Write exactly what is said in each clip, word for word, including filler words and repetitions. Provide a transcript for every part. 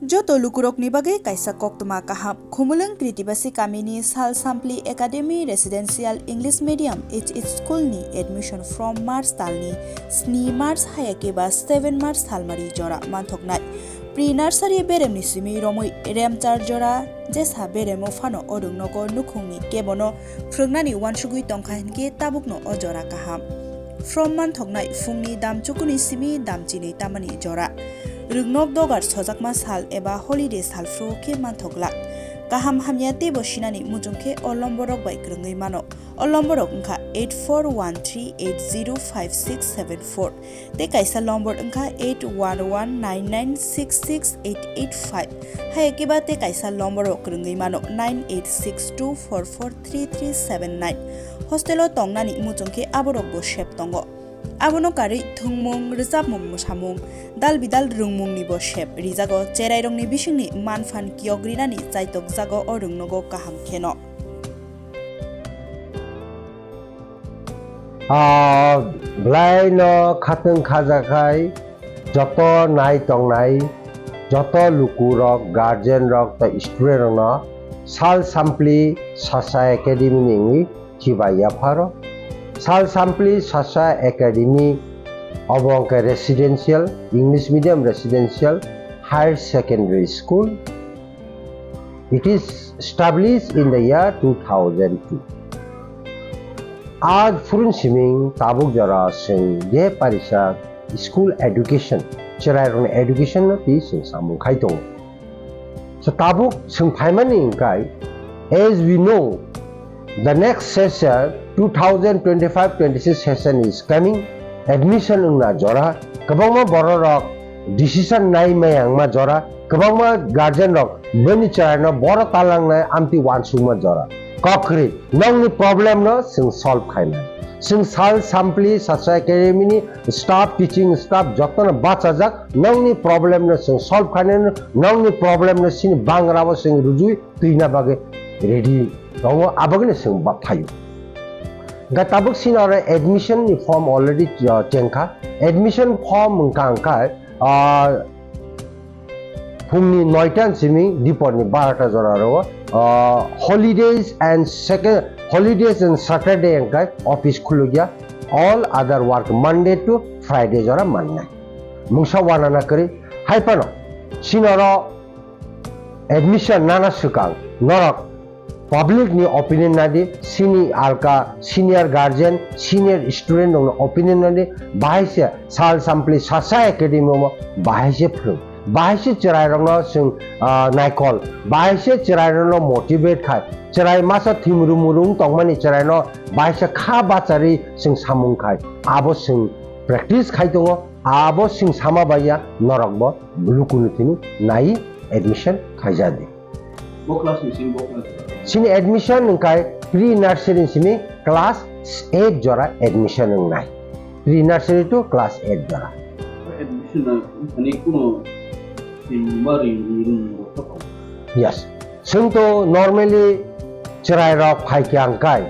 Joto lukurokni bagwi kaisa koktwma kaham. Khumulwng Kritibasi kamini Sal Sampli Academy Residential English Medium H H School ni admission from March talni sni March hayakhe ba seven March salmari jora manthoknai. Pre-nursery beremni simi romwi remchar jora jesa beremo phano o rwngnogo nukhungni kebono phwrwngnani uansugwi tongkha hinkhe tabukno o jora kaham. From manthoknai phungni dam chukuni simi dam chinwi tamani jora. Rwngnok dogar sojakma sal eba holiday sal phuru khe manthok glak. Kaham hamya teibo sinani muchung khe o lomborok bai kwrwngwi mano. O lomborok wngkha eight four one three eight zero five six seven four. Tei kaisa lombor wngkha eight one one nine nine six six eight eight five. Hayakhe ba tei kaisa lombor rok kwrwngwi mano nine eight six two four four three three seven nine. Hostel o tongnani muchung khe aborok bo sep tongo. Abono karwi thwngmung, rwchapmung, mwsamung, dal bidal rwngmung ni bo sep rijago. Cherai rok ni bising ni manphan kiyok rinani chaitok jago o rwngnogo kaham kheno. Ah, belai no khatwng khajakhai joto nai tongnai, joto lukurok, guardian rok tei student rokno Sal Sampli Sasa Academy ni wngwi chibai yapharo. Sal Sampli Sasa Academy obo hwnkhe residential, English medium residential higher secondary school. It is established in the year two thousand two. A phurun siming tabuk jora sing je parisa school education, cherai rokni education no twi sing samung khai tongo. So tabuk sing phaimani hingkai, as we know, the next session two thousand twenty-five twenty-six session is coming. Admission wngna jora, kwbangma bororok decision nai mayangma jora, kwbangma guardian rok bini chwraino boro talangnai amtwi uansukma jora. Kokri, nongni problem no chwng solve khainai. Chwng Sal Sampli Sasa Academy ni staff, teaching staff jotono bachajak, nongni problem no chwng solve khainai, nongni problem no chini bangrabo chwng rujui twina bagwi ready tongo, abagwino chwng ba phaio. Ga tabuk sini oro admission ni form already, uh, chengkha. Admission form wngkha wngkha, uh, phungni noita simi diporni barota jora ro, uh, holidays and second, holidays and Saturday wngkha office khulugya. All other work Monday to Friday jora mannai. Mungsa wanana kwrwi hai phano sini oro admission nana swkang norok public ni opinion nadi, sini alka senior guardian, senior student rokni opinion nadi, bahai se Sal Sampli Sasa Academy o bahai se phwrwng, bahai se chwrai rokno chwng, ah, naikol, bahai se chwrai rokno motivate khai, chwrai masa thimru muru wng tongmani chwrai no bahai se kha bachari chwng samung khai, abo chwng practice khai tongo, abo chwng sama baiya norok bo lukuni thini nai admission khaijadi. Bo class ni simi bo class. Sini admission wngkai pre nursery simi class eight jora admission wngnai. Pre nursery to class eight jora. Admission na ani kuno simi ba ring ring bo thapa. Yes. Chwng to normally chwrai rok phai khe ang kai.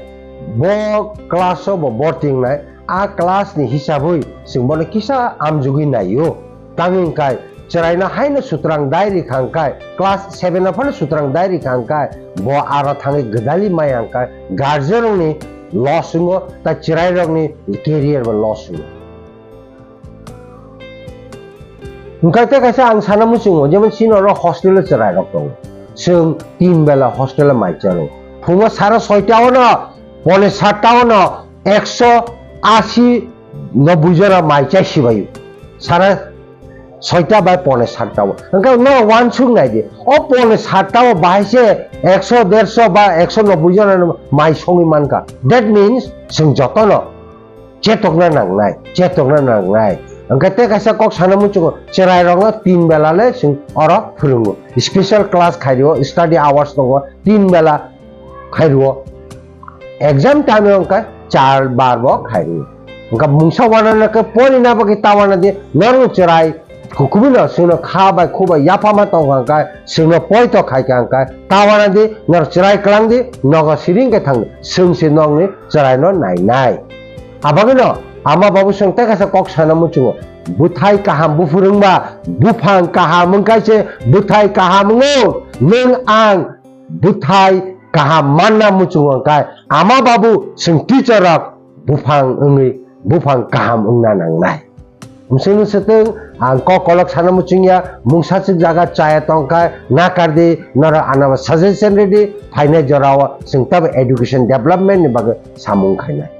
Bo class o bo borti wngnai. A class ni hisabwi chwng bono kisa amjugwi naio. Tamni hwnkhe chwraino haino sutrang dai rikha hwnkhe, class seven o phano sutrang dai rikha hwnkhe, bo aro thangwi gwdali maya hwnkhe guardian rokni loss wngo, tai chwrai rokni career bo loss wngo. Hwnkhe tei kaisa ang sana muchungo, jemon chini oro hostel o chwrai rok tongo. Chwng tin bela hostel o mai chalo. Phungo sara soita o no, pone satta o no, ekso asi nobui jora mai chai sibaio. Sara soita bai pone satta o. Hwnkhe no wansuk nai di. O pone satta o bahai se ekso, derso ba ekso nobui jora mai songwi mankha. That means, chwng jotono chetokna nangnai, chetokna nangnai. Hwnkhe tei kaisa kok sana muchungo, chwrai rokno tin bela le chwng oro phwrwngo. Special class khai rio, study hours tongo, tin bela khai rio. Exam time o hwnkhe char bar bo khai rio. Hwnkhe mungsa wanana khe pori na bagwi ta wana di, norok chwrai Kukubino chwngno kha bai khu bai yaphama tongkha hwnkhe, chwngno poito khaikha hwnkhe, ta wana di, norok chwrai klang di, nogo siring khe thang di, chwng se nokni chwraino nainai. Abagwino Ama babu chwng tei kaisa kok sana muchungo. Bwthai kaham buphurwngba buphang kaham wngkha se bwthai kaham wngo. Nwng ang bwthai kaham manna muchungo hwnkhe ama babu chwng teacher rok buphang wngwi buphang kaham wngna nangnai. Hwnswkno swtwng ang kok kolok sana muchungya, mungsa chwk jaga chaya tongkha, nakardi, norok anabo suggestion redi, phainai jorao chwng tabo education development ni bagwi samung khainai.